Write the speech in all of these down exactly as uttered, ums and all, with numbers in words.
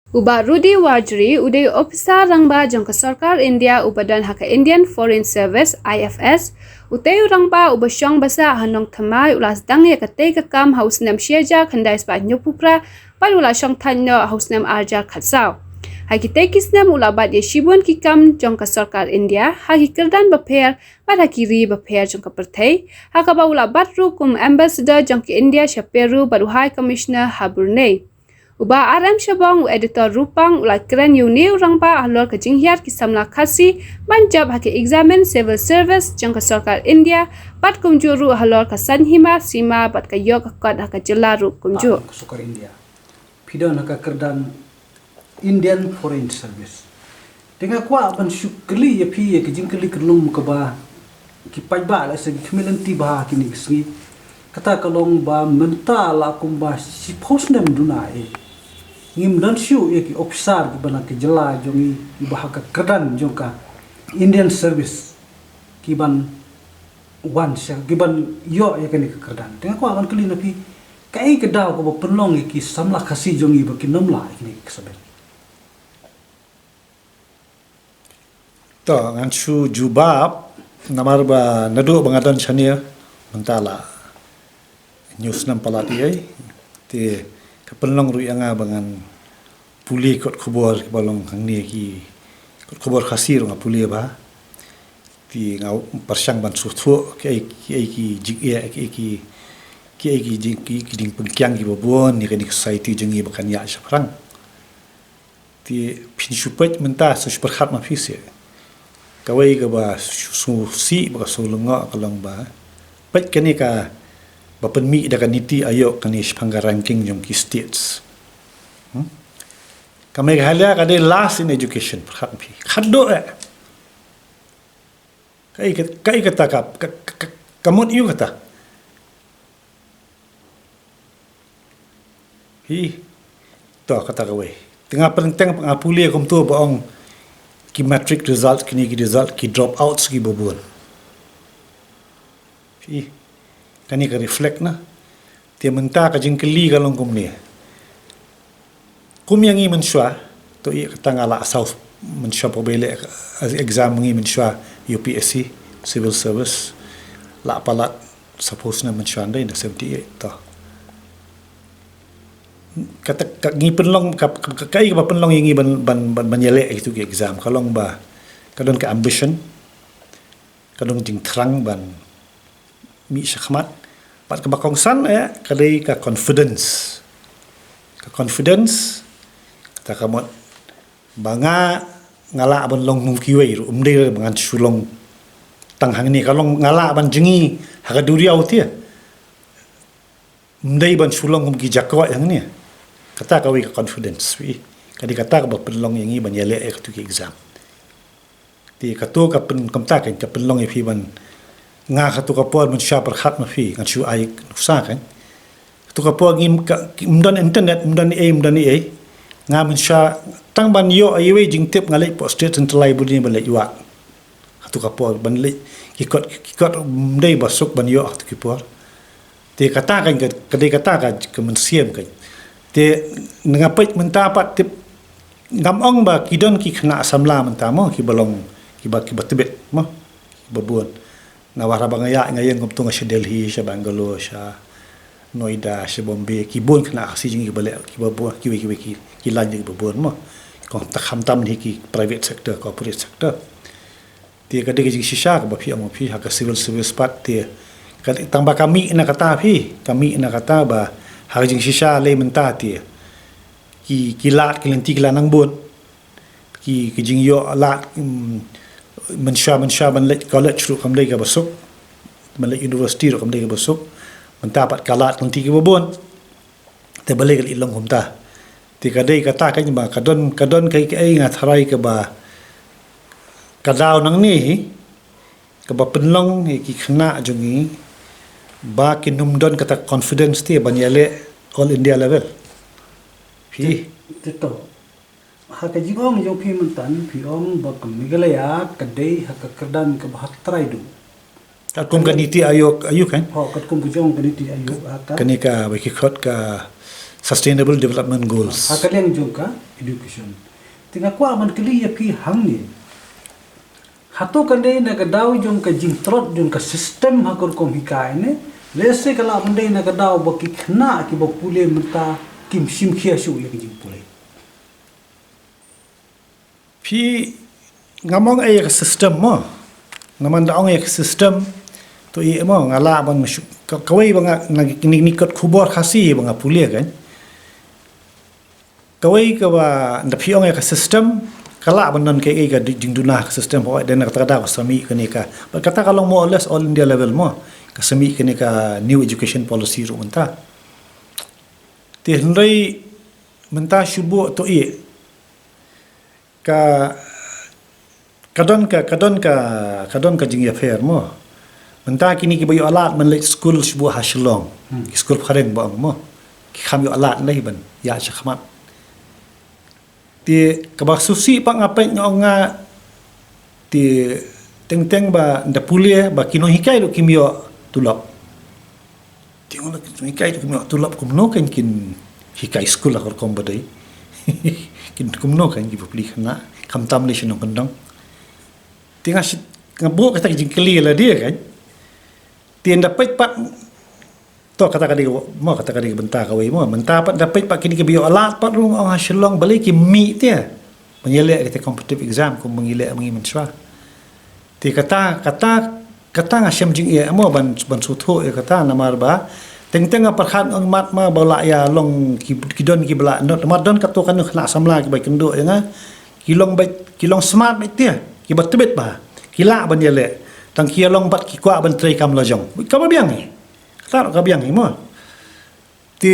U Bah Rudy Warjri u dei u ophisar rangbah jong ka sorkar India uba don ha ka Indian Foreign Service, I F S. Utei u rangbah uba shong basa ha Nongthymmai u la sdang ïa katei ka kam ha u snem shi hajar khyndai spah hynñiewphew phra bad u la shong thait noh ha u snem ar hajar khatsaw. Ha kitei ki snem u la bat ïa shibun ki kam jong ka sorkar India ha ki kyrdan bapher bad ha ki ri bapher jong ka pyrthei, ha kaba u la bat ruh kum ambassador jong ka India sha Peru bad u High Commissioner ha Brunei. U Bah R M Shabong, u editor Rupang, u la kren ïa une u rangbah halor ka jinghiar ki samla Khasi ban jop ha ka examen civil service jong ka sorkar India bad kumjuh ruh halor ka sain hima sima bad ka ïoh ka kot ha ka jylla ruh kumjuh. Ka sorkar India. Phi don ha ka kyrdan Indian Foreign Service. Te nga kwah ban shu kylli ïa phi ïa ka jingkylli kyrlum kaba ki paidbah lehse ki khmih lynti bha ha kine ki sngi. Kata ka long ba mynta la kumba shiphew snem duna eh, ngim don shuh ïa ki ophisar kiba na ka jylla jong ngi kiba ha ka kyrdan jong ka Indian Service kiban wan sha, kiban ïoh ïa kane ka kyrdan. Te nga kwah ban kylli na phi, kaei ka daw kaba pynlong ïa ki samla Khasi jong ngi ba kin ym lah ïa kine ki saben? To, ngan shu jubab, namar ba naduh ba nga don shane mynta la hynñiew snem palat ïa, te ka pynlong ruh ïa nga ba ngan pule kot khubor kiba long hangne, ki kot khubor Khasi ruh nga pule bha. Te nga pyrshang ban sngewthuh kiei, kiei ki jingeh, kiei ki, kiei ki jing, ki, ki jingpynkhiang kiba bun ïa kane ka society jong ngi ba kan ïaid shaphrang. Te phin shu peit mynta, shu pyrkhat ma phi seh. Kawei kaba shu, shu sih ba ka shu lyngngoh ka long ba peit kane kaba pynmih da ka NITI Aayog kane shaphang ka ranking jong ki states. Hmm? Ka Meghalaya ka dei last in education, pyrkhat ma phi. Khatduh eh. Kaei ka, kaei kata ka, ka, ka, ka, ka mut ïa u kata. Hi. To kata kawei. Te nga pyrshang, nga pule kumto ba ong ki matric result, kine ki result ki dropouts kiba bun. Hi. Kane ka reflect na. Te mynta ka jingkylli ka long kumne. Kum ïa ngi mynshuwa, to ïa kata nga la saw mynshuwa, phi ba leh exam ngi mynshuwa U P S C, civil service, la palat saw phew snem mynshuwa, dei na seventy eight to. Kata ka, ngi pynlong ka, ka, ka, kaei kaba pynlong ïa ngi ban, ban, ban, ban ïaleh ïa kitu ki exam, ka long ba ka don ka ambition, ka don jingthrang ban mih shakhmat. Bad kaba kongsan eh, ka dei ka confidence. Ka confidence, kata ka mut ba nga, nga lah ban long kum kiwei ruh, ym dei ba ngan shu long tang hangne, ka long nga lah ban jngi ha ka duriaw te. Ym dei ban shu long kum ki jakoit hangne. Kata kawei ka confidence, phi. Ka dei kata kaba pynlong ïa ngi ban ïaleh ïa kitu ki exam. Te kato ka pyn, kumta kan ka pynlong ïa phi ban, nga kato ka por mynshuwa, pyrkhat ma phi, ngan shu ai nuksa kan. Kato ka por ngim ka, ym don internet, ym don ei, ym don ei. Nga mynshuwa tang ban ïoh iwei i jingtip nga leit pok State Central Library ban leit wad. Kato ka por ban leit, ki kot, ki kot ym dei ba suk ban ïoh kato ki por. Te kata kan ka, ka dei kata ka, ka mynsiem kan. Te nga peit mynta pat tip, ngam ong ba ki don ki khynnah samla mynta mo, kiba long, kiba, kiba tbit mo, kiba bun. Namar haba nga ïaid nga ïeng kumto nga sha Delhi, sha Bangalore, sha Noida, sha Bombay, ki bun khynnah Khasi jong ngi kiba leh, kiba bun, kiwei, kiwei, ki, ki line jong ngi kiba bun mo. Khamtam, khamtam hi ki private sector, corporate sector. Te ka dei ka jingshisha kaba phi ong ma phi ha ka civil service pat te. Ka dei tang ba ka mih na kata phi, ka mih na kata ba ha ka jingshisha lei mynta te. Ki, ki lad ki lynti ki la nang bun. Ki, ki jingïoh lad, mm, mynshuwa, mynshuwa ban leit college ruh kam dei kaba suk. Ban leit university ruh kam dei kaba suk. Mynta pat ka lad ki lynti kiba bun. Te balei ka leit long kumta. Te ka dei kata kan ba ka don, ka don kaei kaei nga tharai kaba ka daw nangne hi, kaba pynlong ïa ki khynnah jong ngi ba kin ym don kata confidence te ban ïaleh all India level. Phi. Te, te to. Ha ka jingong jong phi mynta phi ong ba ka Meghalaya ka dei ha ka kyrdan kaba ha ka trai duh. Katkum ka NITI Aayog, Aayog kan? Ho, katkum ka jong ka NITI Aayog, ha ka. Kane kaba ki khot ka Sustainable Development Goals. Ha ka liang jong ka education. Te nga kwah ban kylli ïa phi hangne. Hato kan dei na ka daw jong ka jingtrot jong ka system ha ka rukom hikai ne? Lehse ka lah ban dei na ka daw ba ki khynnah kiba pule mynta kim shim khia shuh ïa ka jingpule. Phi, ngam ong ïa ka system mo. Namar da ong ïa ka system, to ïa mo, nga lah ban shu-, ka-, kawei ba nga, na, ni, ni kot khubor Khasi ba nga pule kan. Kawei kaba, da phi ong ïa ka system, ka lah ban don kaei ka di-, jingduna ka system, ho, dei na kata ka daw ka sa mih kane ka. Bad kata ka long more or less all India level mo. Ka sa mih kane ka new education policy ruh mynta. Te hynrei mynta shu buh to ïa. Ka, ka don ka, ka don ka, ka don ka jingïapher mo. Mynta kine kiba ïoh lad ban leit skul shu buh ha Shillong. Hmm. Ki skul phareng ba ong mo. Ki kham ïoh lad lei ban ïa sha khmat. Te kaba sngewsih pat nga peit nga ong nga, te teng teng ba da pule ba ki nonghikai ruh kim ïoh tulop. Te ong la ki nonghikai ruh kim ïoh tulop, kumno kan kin hikai skul ha ka rukom ba dei. Kin kumno kan ki bapli khynnah, khamtam lei sha nongkyndong. Te nga shi-, nga buh kata ka jingkylli ïa lade kan. Te da peit pat, to kata ka dei ka, mo, kata ka dei ka bynta kawei mo. Mynta pat da peit pat kine kiba ïoh lad pat ruh ong ha Shillong balei kim mih te ban ïaleh kita competitive exam kumba ngi leh ma ngi mynshuwa. Te kata, kata, kata nga shem jingeh mo ban, ban sngewthuh ïa kata namar ba teng teng nga pyrkhat ong mat ma ba lah ïa long ki, ki don kiba lah, namar don katto katne khynnah samla kiba kynduh ïa nga. Ki long beit, ki long smart beit te, kiba tbit bha. Ki lah ban ïaleh. Tang ki ïa long bad ki kwah ban trei kam lajong. Kaba biang hi. Kata ka biang hi mo. Te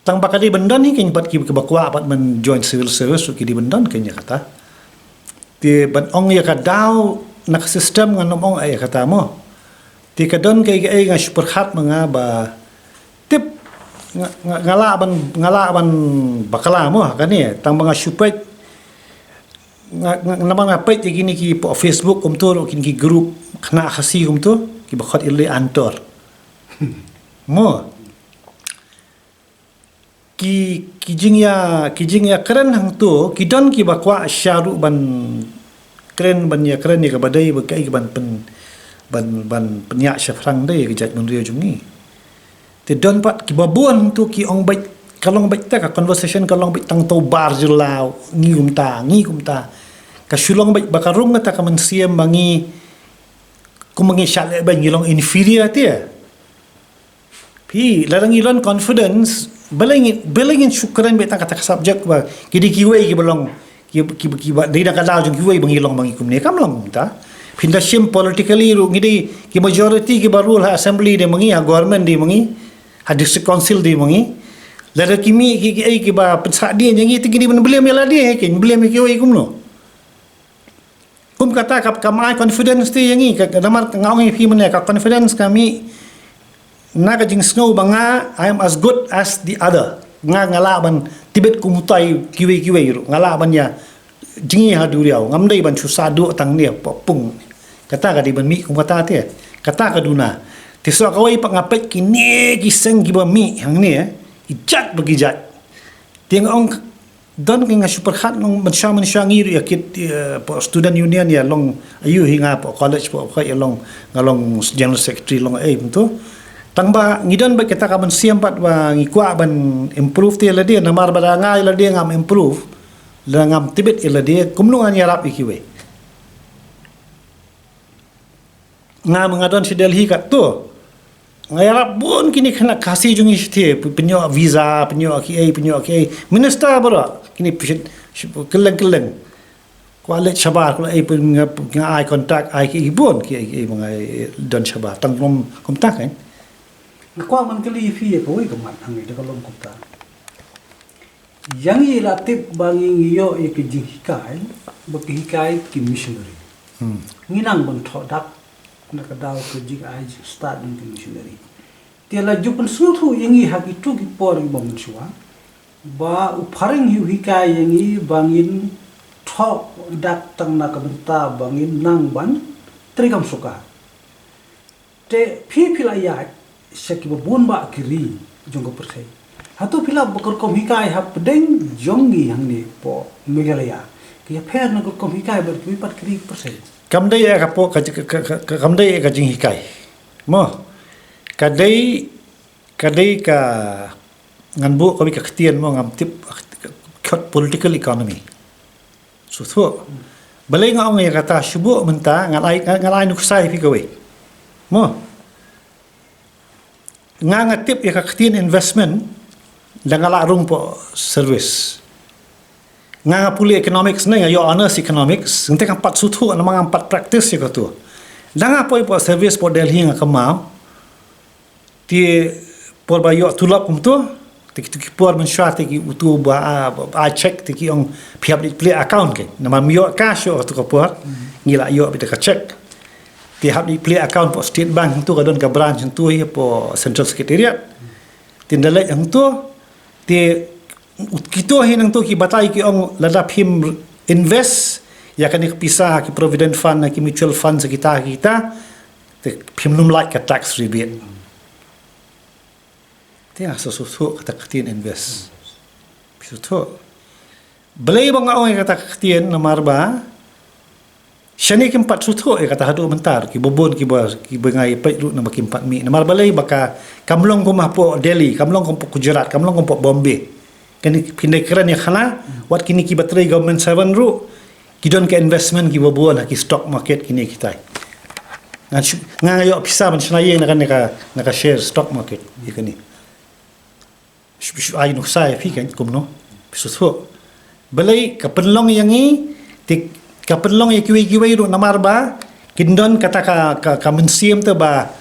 tang ba ka dei ban don hi kan bad ki, kiba kwah bad ban join civil service ruh ki dei ban don kan ïa kata. Te ban ong ïa ka daw na ka system ngan ym ong ïa kata mo. Te ka don kaei kaei nga shu pyrkhat ma nga ba tip nga, nga, nga lah ban, nga lah ban bakla mo ha kane, tang ba nga shu peit, nga, nga, namar nga peit ïa kine ki hapoh Facebook kumto ruh, kine ki group khynnah Khasi kumto kiba khot ïa lade Antor. Mo. Ki, ki jingïa, ki jingïakren hangto, ki don kiba kwah sha ruh ban kren, ban ïakren ïa kaba dei, ba kaei ban pyn, ban, ban pynïaid shaphrang de ïa ka jaitbynriew jong ngi. Te don pat kiba bun hangto ki ong beit, ka long beit te ka conversation ka long beit tang to bar jylla, ngi kumta, ngi kumta. Ka shu long beit ba ka rung kata ka mynsiem ba ngi, kumba ngi shah leh ba ngi long inferior te. Phi, lada ngi don confidence, balei ngi, balei ngin shu kren beit tang kata ka subject ba ki dei kiwei kiba long, ki, ki, kiba dei na ka daw jong kiwei ba ngi long ba ngi kumne, kam long kumta. Phin da shim politically ruh ngi dei ki majority kiba rule ha assembly dei ma ngi, ha government dei ma ngi, ha district council dei ma ngi. Lada ki mih ki, ki, ei, kiba pynsah dien ïa ngi te ki dei ban blame ïa lade, kin blame ïa kiwei kumno. Kum kata ka, kam ai confidence te ïa ngi, ka, ka namar nga ong ïa phi mynne ka confidence ka mih na ka jingsngew ba nga, I am as good as the other. Nga, nga lah ban tbit kum utai kiwei kiwei ruh. Nga lah ban ïa jngi ha duriaw. Ngam dei ban shu sah duh tang ne pung. Kata ka dei ban mih kum kata te. Kata ka duna. Te shuwa kawei pat nga peit kine ki seng kiba mih hangne, ki jait ba ki jait. Te nga ong don ki nga shu pyrkhat long mynshuwa mynshuwa ngi ruh ïa kit, eh, hapoh student union ïa long aïu hi nga hapoh college hapoh ka ïa long nga long general secretary long ei mynta. Tang ba ngi don bad kita ka mynsiem pat ba ngi kwah ban improve te ïa lade namar ba da nga ïa lade ngam improve. Lada ngam tbit ïa lade kumno ngan ïarap ïa kiwei. Nga ma nga don sha Delhi katto. Nga ïarap bun kine khynnah Khasi jong ngi shatei, pynïoh visa, pynïoh kiei, pynïoh kiei. Minister baroh, kine pynshit, kylleng kylleng. Kwah leit shabar, kwah ei pyn nga, nga ai contact, ai kiei bun, kiei kiei ba nga don shabar. Tang kum, kumta kan. Nga kwah ban kylli ïa phi ïa kawei ka mat hangne da ka long kumta. Ïa ngi la tip ba ngi ngi ïoh ïa ka jinghikai ba ki hikai ki missionary. Hmm. Ngi nang ban thoh dak na ka daw ka jingai jingstad jong ki missionary. Te la ju pynsngewthuh ïa ngi ha kito ki por kiba mynshuwa ba u phareng hi u hikai ïa ngi ba ngin thoh dak tang na ka bynta ba ngin nang ban trei kam sorkar. Te phi phi la ïaid sha kiba bun bah ki ri jong ka pyrthei. Hato phi la ba ka rukom hikai hapdeng jong ngi hangne hapoh Meghalaya ki ïapher na ka rukom hikai bad kiwei pat ki ri ka pyrthei? Kam dei ïa ka po ka, ka, ka, ka kam dei ïa ka jinghikai. Mo. Ka dei ka dei ka ngan buh kawei ka ktien mo, ngam tip, ka political economy. Shu thuh. Balei nga ong ïa kata shu buh mynta, ngan ai, ngan ai nuksa ïa phi kawei. Mo. Nga nga tip ïa ka ktien investment da nga la rung hapoh service. Nga nga pule economics ne, nga ïoh honours economics, nga te kam pat shu thuh namar ngam pat practice ïa katu. Da nga poi hapoh service hapoh Delhi nga kynmaw. Te por ba ïoh tulop kumto, te kitu ki por mynshuwa te ki utu ba, ah, ba, ba check te ki ong phi hap dei plie account ke. Namar ym ïoh cash ïoh katu ka por, ngi la ïoh beit ka check. Te hap dei plie account hapoh State Bank hangtu, ka don ka branch hangtu hi hapoh Central Secretariat. Te ynda leit hangtu, te kitu hi nangtu ki batai ki ong lada phim invest ïa kane ka pisa ha ki provident fund, ha ki mutual fund, ha kita ha kita, te phim nym lait ka tax rebate. Te nga shu shu thuh kata ka ktien invest. Shu thuh. Balei ba nga ong ïa kata ka ktien namar ba shane kim pat shu thuh ïa kata haduh mynta ruh, kiba bun kiba, kiba nga ïa peit ruh namar kim pat mih. Namar balei ba ka, kam long kum hapoh Delhi, kam long kum hapoh Gujarat, kam long kum hapoh Bombay. Kane phin dei kren ïa khana, wat kine kiba trei government servant ruh, ki don ka investment kiba bun ha ki stock market kine kitai. Nga shu, nga nga ïoh pisa ban shna ïing na kane ka, na ka share stock market ïa kane. Shu, shu ai nuksa ïa phi kan kumno. Shu thuh. Balei ka pynlong ïa ngi, te ka pynlong ïa kiwei kiwei ruh namar ba kin don kata ka, ka, ka mynsiem te ba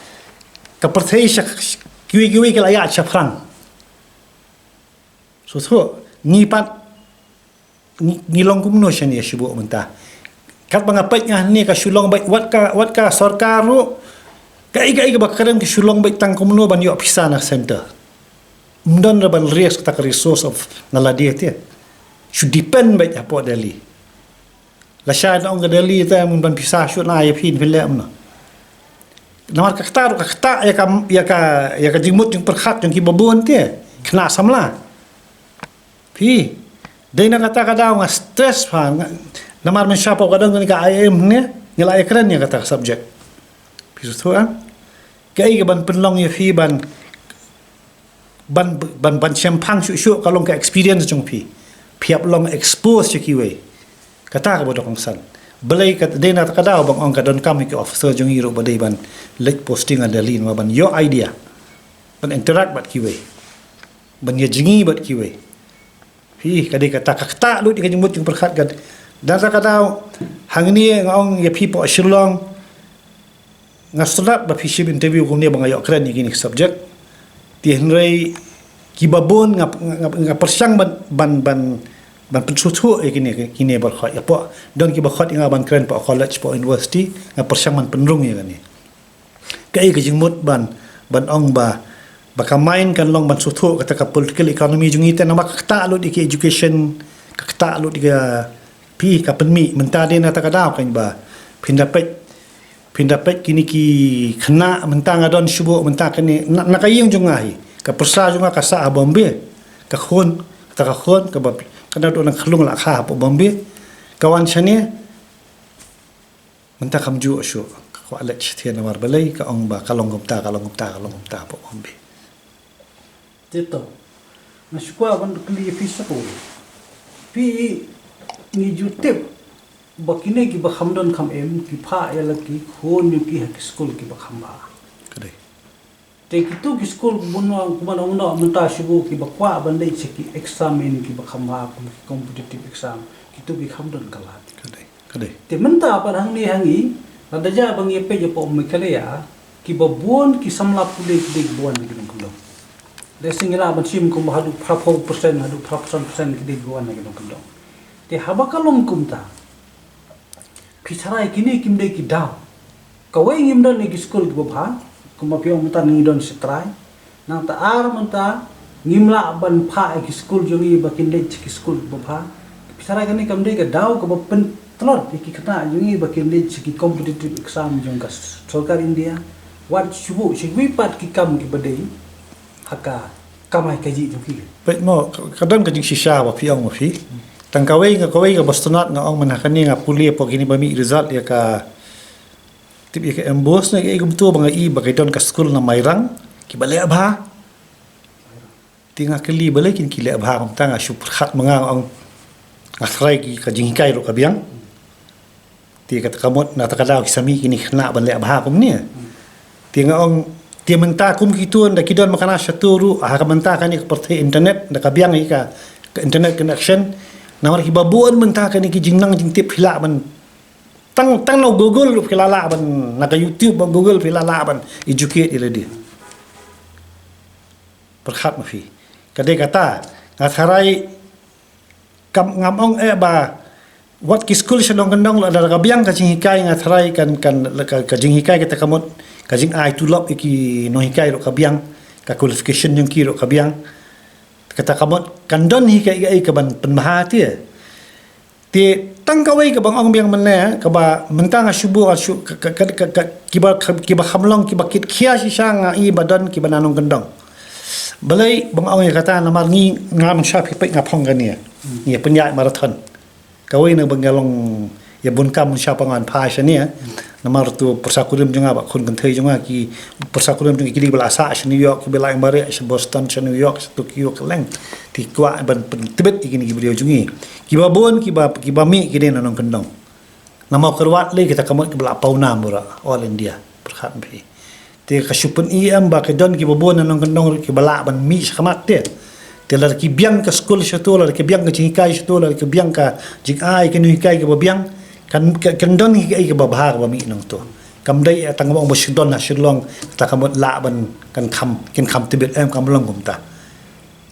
ka pyrthei sha kiwei kiwei ki la ïaid shaphrang. Shu thuh, ngi pat ngi, ngi long kumno shane shu buh mynta. Katba nga peit nga hangne ka shu long beit wat ka, wat ka sorkar ruh. Kaei kaei kaba kren ka shu long beit tang kumno ban ïoh pisa na centre. Ym don re ban raise kata ka resource of na lade te. Shu depend beit hapoh Delhi. Lashai na ong ka Delhi te, mun ban pisa shu na ïa phi phi leh kumno. Namar ka kata ruh ka kata ïa ka, ïa ka, ïa ka jingmut jingpyrkhat jong kiba bun te. Khynnah samla. Phi, dei na kata ka daw nga stress pha, nga, namar mynshuwa hapoh ka don kane ka I I M ne, nga la ïa kren ïa kata ka subject. Phi shu thuh, ah? Kaei kaban pynlong ïa phi ban, ban, ban, ban shemphang shuh shuh ka long ka experience jong phi. Phi hap long expose sha kiwei. Kata kaba dei kongsan. Balei ka dei na kata ka daw ba nga ong ka donkam ïa ki officer jong ngi ruh ba dei ban leit posting ha Delhi namar ban ïoh idea. Ban interact bad kiwei. Ban ïa jngi bad kiwei. Phi, ka dei kata ka kata lut ïa ka jingmut jingpyrkhat ka. Da kata ka daw hangne nga ong ïa phi hapoh Shillong. Nga sngewthuh ba phi shim interview kumne ba nga ïoh kren ïa kine ki subject. Te hynrei kiba bun nga, nga, nga pyrshang ban, ban, ban, ban pynsngewthuh ïa kine, kine baroh. Ïa hapoh, don kiba khot ïa nga ban kren hapoh college, hapoh university, nga pyrshang ban pynrung ïa kane. Kaei ka jingmut ban, ban ong ba, ba ka main kan long ban sngewthuh kata ka political economy jong ngi te namar ka kata lut ïa ki education, ka kata lut ïa ka phi ka pynmih mynta dei na kata ka daw kan ba phin da peit Phin da peit kine ki khynnah mynta nga don shu buh mynta kane na, na ka ïing jong nga hi. Ka pyrsa jong nga ka sah ha Bombay. Ka khun, kata ka khun, kaba, ka naduh nang khyllung la kha hapoh Bombay. Ka wan shane. Mynta kam ju shu, ka kwah leit shathie namar balei, ka ong ba, ka long kumta, ka long kumta, ka long kumta hapoh Bombay. Te to. Nga shu kwah ban kylli ïa phi sa kawei. Phi ngi ju tip ba kine kiba kham don kham im, ki phah ïa la ki khun jong ki ha ki skul kiba kham bha. Ka dei. Te kitu ki skul kumno, kumno mynta shu buh kiba kwah ban leit sha ki exam kiba kham bha, kum ki competitive exam. Kitu ki kham don ka lad. Ka dei. Ka dei. Te mynta pat hangne ha ngi, lada jia ba ngi peit ïa hapoh Meghalaya, kiba bun ki samla pule ki dei kiba wan na ki nongkyndong. Lehse ngi lah ban shim kumba haduh phraphew percent, haduh phraphew san percent ki dei kiba wan na ki nongkyndong. Te haba ka long kumta, phi tharai kine kim dei ki daw. Kawei ngim don ïa ki skul kiba bha, kumba phi ong mynta ngi don sha trai. Nangta ar mynta ngim lah ban phah ïa ki skul jong ngi ba kin leit sha ki skul kiba bha. Phi tharai kane kam dei ka daw kaba pyntlot ïa ki khynnah jong ngi ba kin leit sha ki competitive exam jong ka sorkar India. Wat shu buh sha kiwei pat ki kam kiba dei ha ka kamai kajih jong ki. Peit mo, ka, ka don ka jingshisha ba phi ong ma phi. Tang kawei nga, kawei kaba sngewtynnat nga ong mynta kane nga pule hapoh kine ba mih result ïa ka, tip ïa ka MBOSE ne kaei kumto, ba nga i ba ka don ka skul na Mairang kiba leh bha. Te nga kylli balei kin ki leh bha kumta, nga shu pyrkhat ma nga, nga ong nga tharai ki ka jinghikai ruh ka biang. Te kata ka mut na kata ka daw ki sa mih kine ki khynnah ban leh bha kumne. Te nga ong, te mynta kum kito ynda ki don makna shato ruh ha ka mynta kane ka pyrthei internet, ynda ka biang ïa ka, ka internet connection. Namar kiba bun mynta kane ki jingnang jingtip phi lah ban, tang, tang na Google ruh phi lah lah ban, na ka YouTube bad Google phi lah lah ban educate ïa lade. Pyrkhat ma phi. Ka dei kata, nga tharai kam, ngam ong eh ba wat ki skul sha nongkyndong, lada ka biang ka jinghikai nga tharai kan, kan ka, ka jinghikai kata ka mut, ka jingai tulop ïa ki nonghikai ruh ka biang, ka qualification jong ki ruh ka biang. Kata ka mut kan don hi kaei kaei kaban pynbha te. Te tang kawei kaba nga ong biang mynne, kaba mynta nga shu buh, nga shu ka, ka, ka, ka, ka, kiba, kiba kham long kiba kit khia shisha nga i ba don kiba na nongkyndong. Balei ba nga ong ïa kata, namar ngi, nga mynshuwa phi peit nga phong kane, ngi pynïaid marathon. Kawei na ba nga long ïa bun kam mynshuwa pat ngan phai shane. Namar to pyrsa kurim jong nga bad khun kynthei jong nga ki, pyrsa kurim jong nga ki dei ba la sah sha New York, ki ba la ïa mareh sha Boston, sha New York, sha Tokyo, kylleng. Te kwah ban pyntbit ïa kine ki briew jong ngi. Kiba bun kiba, kiba mih ki dei na nongkyndong. Namar kyrwat lei kita ka mut kiba la pawnam bura All India. Pyrkhat ma phi. Te ka shu pyni em ba ka don kiba bun na nongkyndong ruh kiba lah ban mih shakhmat te. Te lada ki biang ka skul shato, lada ki biang ka jinghikai shato, lada ki biang ka jingai ka nonghikai kaba biang, kan, kan, kan don hi kaei kaba bha kaba mih nangto. Kam dei tang ba ong ba shu don ha Shillong, ta ka mut lah ban kan kham, kin kham tbit em, kam long kumta.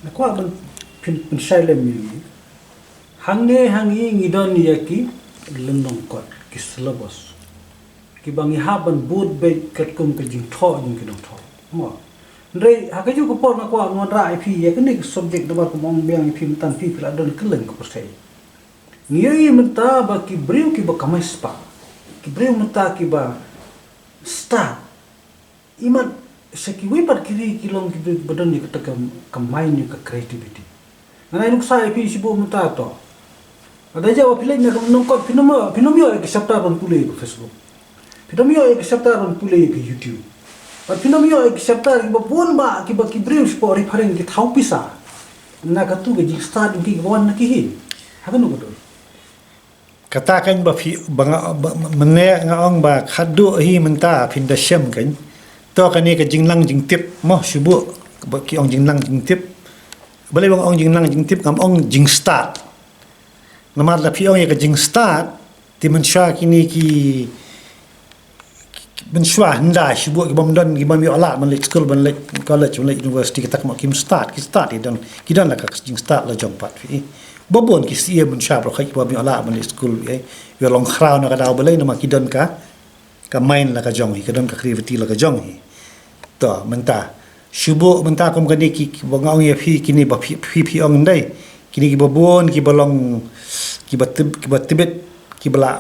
Nga kwah ban pyn, pynshai lem ïa ngi. Hangne ha ngi ngi don ïa ki lynnong kot, ki syllabus. Kiba ngi hap ban bud beit katkum ka jingthoh jong ki nongthoh. Mo. Hynrei ha kajuh ka por nga kwah ngan rah ïa phi ïa kane ka subject namar kumba ong biang ïa phi mynta phi, phi la don kylleng ka pyrthei. Ngi ïohi mynta ba ki briew kiba kamai spah, ki briew mynta kiba stad, imat sha kiwei pat ki ri ki long ki briew ba don ïa kata ka, ka mind, ïa ka creativity. Nga ai nuksa ïa phi shibun mynta to. Lada ïa ba phi leit na ka lynnong kot phin ym, phin ym ïoh ïa ki chapter ban pule ïa ka Facebook. Phin ym ïoh ïa ki chapter ban pule ïa ka YouTube. Bad phin ym ïoh ïa ki chapter kiba bun ba kiba ki briew shapoh ri phareng ki thaw pisa na katu ka jingstad jong ki kaba wan na ki hi. Ha kano ka dur? Kata kan ba phi, ba nga, ba, mynne nga ong ba khadduh hi mynta phin da shem kan. To kane ka jingnang jingtip mo shibun, ba ki ong jingnang jingtip. Balei ba nga ong jingnang jingtip, ngam ong jingstad. Namar lada phi ong ïa ka jingstad, te mynshuwa kine ki, ki, ki mynshuwa hynda shibun ki bym don, ki bym ïoh lah ban leit skul, ban leit college, ban leit university, kita ki mut kim stad, ki stad, ki don, ki don la ka jingstad la jong pat phi. Ba bun ki siem mynshuwa baroh ki bym ïoh lah ban leit skul, eh, ïoh long khraw na ka daw balei, namar ki don ka, ka mind la ka jong hi, ka don ka creativity la ka jong hi. To mynta shibun mynta kum kane ki, ki ba nga ong ïa phi, kine ba phi, phi, phi ong ndai, kine kiba bun kiba long, kiba tib, kiba tbit, kiba la,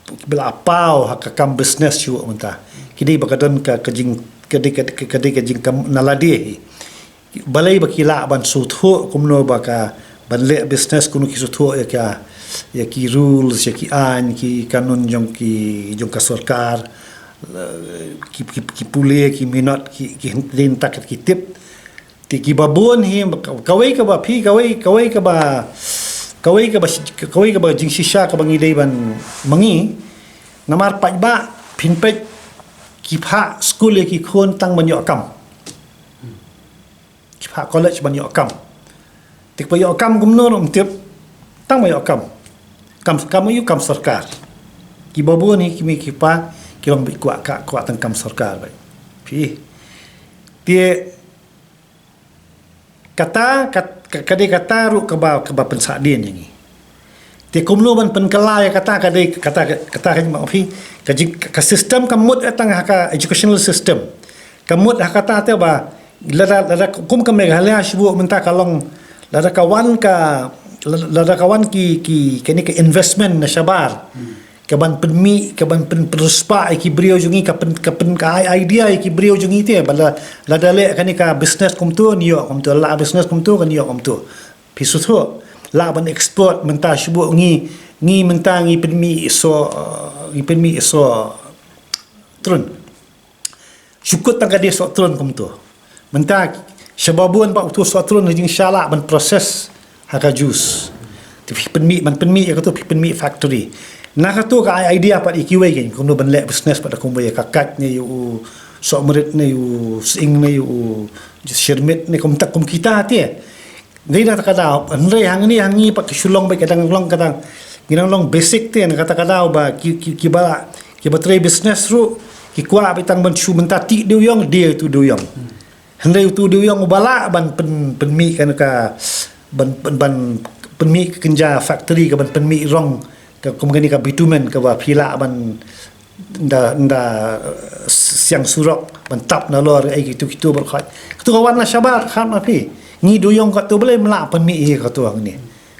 kiba la paw ha ka kam business shibun mynta. Kine ba ka don ka, ka jing, ka dei, ka, ka dei ka jingkam na lade hi. Balei ba ki lah ban sngewthuh kumno ba ka ban leh business, kumno ki sngewthuh ïa ka, ïa ki rules, ïa ki aiñ, ki kanun jong ki, jong ka sorkar, eh, ki, ki, ki pule, ki minot, ki, ki hynrei tang ki tip. Te kiba bun hi, kawei kaba phi, kawei, kawei kaba, kawei kaba, kawei kaba jingshisha kaba ngi dei ban mangi. Namar paidbah phin peit ki phah skul ïa ki khun tang ban ïoh kam. Ki phah college ban ïoh kam. Te ba ïoh kam kumno ruh ym tip. Tang ba ïoh kam. Kam, kam ïoh kam sorkar. Kiba bun hi ki mei ki pa ki long beit kwah ka, kwah tang kam sorkar beit. Phi. Te kata, kat, ka, ka dei kata ruh kaba, kaba pynsah dien ïa ngi. Te kumno ban pynkylla ïa kata, ka dei kata, kata ka jingmut phi, ka jing, ka system ka mut tang ha ka educational system. Ka mut ha kata te ba lada, lada kum ka Meghalaya shibun mynta ka long, lada ka wan ka, lada ka wan ki, ki, kine ki investment na shabar. Hmm. ka ban pynmih, ka ban pyn pynspah ïa ki briew jong ngi, ka pyn ka pyn ka ai idea ïa ki briew jong ngi te, ba la lada leh kane ka business kumto, ngi ïoh kumto, la business kumto, kan ïoh kumto. Phi sngewthuh, lah ban export mynta shu buh ngi, ngi mynta ngi pynmih so, ngi pynmih so trun. Shu kut tang ka dei soh trun kumto. Mynta sha babun ba uto soh trun ha jingshisha lah ban process ha ka juice. Te phi pynmih, ban pynmih ïa kato phi pynmih factory. Na kato ka ai idea pat ïa kiwei kein kumno ban leh business pat da kumwei, ïa ka kait ne ïa u soh mrit ne ïa u sying ne ïa u shirmit ne kumta kum kita te. Dei na kata ka daw, hynrei hangne hangne pat ki shu long beit ka dang long ka dang, ki dang long basic te na kata ka daw ba ki ki ki ba ki ba trei business ruh ki kwah beit tang ban shu mynta tih dewïong, die utu dewïong. Hynrei utu dewïong uba lah ban pyn pynmih kan ka ban ban ban pynmih ka kynja factory ka ban pynmih rong ka kum kane ka bitumen kaba phi lah ban nda nda siang surok ban tap nalor ai kitu kitu baroh khoit. Katu ka wan na shabar khat ma phi. Ngi dewïong katu balei ym lah pynmih ïa katu hangne.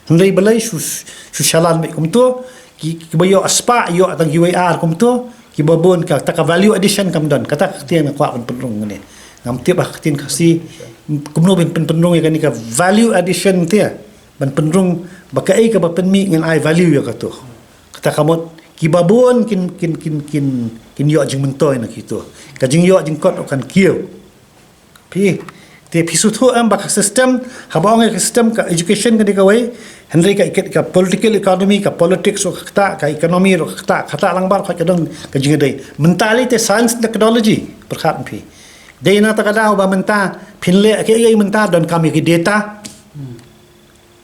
Hynrei balei shu shu shalan beit kumto, ki kiba ïoh spah ïoh tang kiwei ar kumto, kiba bun kata ka value addition kam don. Kata ka ktien nga kwah ban pynrung hangne. Ngam tip ba ka ktien Khasi kumno ban pyn pynrung ïa kane ka value addition te. Ban pynrung ba kaei kaba pynmih ngan ai value ïa katu. Kata ka mut kiba bun kin kin kin kin kin ïoh jingmyntoi na kitu. Ka jingïoh jingkot ruh kan kiew. Phi te phi sngewthuh em ba ka system, haba ong ïa ka system ka education ka dei kawei, hynrei ka ka political economy, ka politics ruh ka kata, ka economy ruh ka kata, kata lang baroh ka don ka jingïadei. Mentality, science, technology, pyrkhat phi. Dei na kata ka daw ba mynta phin leh kaei mynta donkam ïa ki data.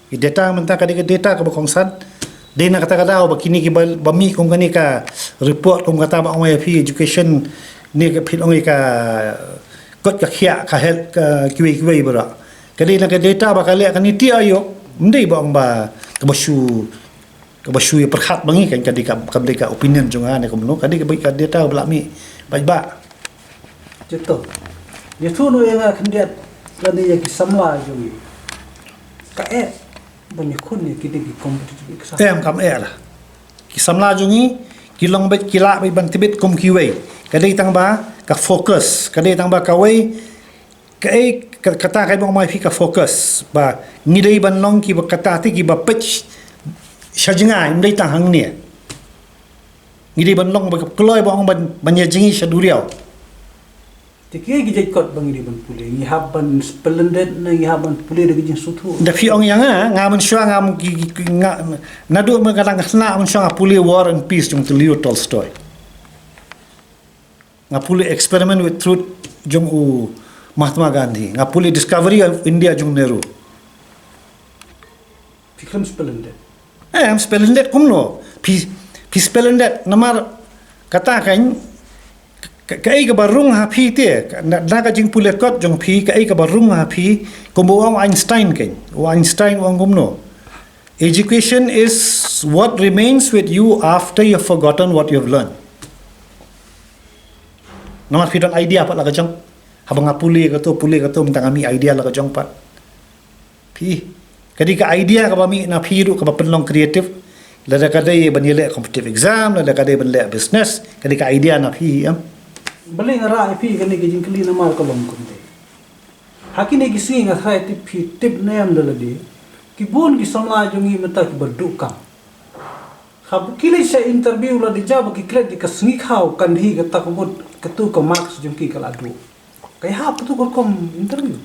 Ki data mynta ka dei ka data kaba kongsan. Dei na kata ka daw ba kine kiba ba mih kum kane ka report kum kata ba ong ïa phi education ne ka phi ong ïa ka kot ka khiah ka health ka kiwei kiwei baroh. Ka dei na ka data ba ka leh ka NITI Aayog. Ym dei ba ong ba kaba shu kaba shu ïa pyrkhat ba ngi kan ka dei ka kam dei ka opinion jong nga ne kumno ka dei ka data ba la mih. Bad ba Jatuh. Jatuh no ïa nga khyndiat lane ïa ki samla jong ngi. Ka eh ban ïakhun ïa kine ki competitive exam. Em kam eh la. Ki samla jong ngi ki long beit ki lah beit ban tbit kum kiwei. Ka dei tang ba ka focus, ka dei tang ba kawei kaei ka- kata kai bong mai phi ka focus ba ngi dei ban long kiba kata te kiba peit sha jngai ym dei tang hangne. Ngi dei ban long ba kloi ba ong ban ban ïa jngi sha duriaw. Te kiei ki jait kot ba ngi dei ban pule, ngi hap ban splendid ne ngi hap ban pule da ki jingsngewthuh. Da phi ong ïa nga, nga mynshuwa nga ki- ki- ki- nga naduh ma ka dang ka sna mynshuwa nga pule War and Peace jong u Leo Tolstoy. Nga pule Experiment with Truth jong u Mahatma Gandhi. Nga pule Discovery of India jong u Nehru. Phi khlem splendid. Em splendid kumno? Phi phi splendid namar kata kan ka- kaei kaba rung ha phi te na na ka jingpule kot jong phi kaei kaba rung ha phi kumba u ong Einstein kan. U Einstein u ong kumno? Education is what remains with you after you have forgotten what you have learned. Namar phi don idea pat la ka jong. Haba nga pule kato pule kato mynta nga mih idea la ka jong pat. Phi ka dei ka idea kaba mih na phi ruh kaba pynlong creative. Lada ka dei ban ïaleh competitive exam, lada ka dei ban leh business, ka dei ka idea na phi em. Balei nga rah ïa phi kane ka jingkylli namar ka long kumne. Ha kine ki sngi nga tharai tip phi tip ne em da lade. Ki bun ki samla jong ngi mynta kiba duh kam. Haba ki leit sha interview la dei ja ba ki klet ïa ka sngi khaw kan hi kata ka mut katu ka marks jong ki ka la duh. Ka ïahap katu ka rukom interview.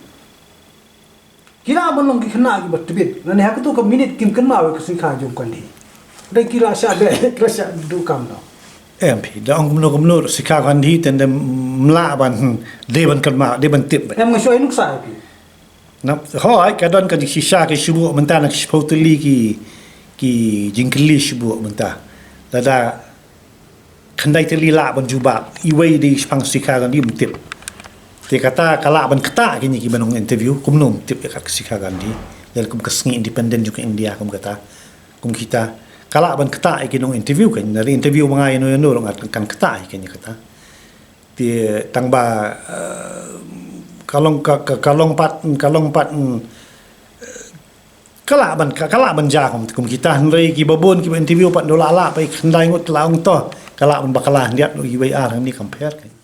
Ki lah ban long ki khynnah kiba tbit. Lane ha katu ka minit kim kynmaw ïa ka sngi khaw jong kan hi. Dei ki la shah beh, ki la shah duh kam no. Em phi da ong kumno kumno sikha kan hi teng da mlah ban dei ban kynmaw dei ban tip. Em nga shu ai nuksa ïa phi. Na hoi ka don ka jingshisha ki shu buh mynta na ki shiphew tylli ki ki jingkylli shu buh mynta. Lada khyndai tylli lah ban jubab iwei dei shaphang sikha kan hi ym tip. Te kata ka lah ban kata kine ki ban ong interview kumno ym tip ïa ka sikha kan hi. Lada kum ka sngi independent jong ka India kum kata. Kum kita ka lah ban kata ïa ki nong interview kan, lada interview ba nga ïa no ïa no ruh nga kan kata ïa kane kata. Te tang ba ka long ka ka long pat ka long pat Ka lah ban, ka, ka lah ban ja kum, kum kita, hynrei kiba bun kiba interview pat ndu la lah, ba i khyndai ngut la ong to. Ka lah ban bakla hyndiat ndu i bai ar, hangne compare ka.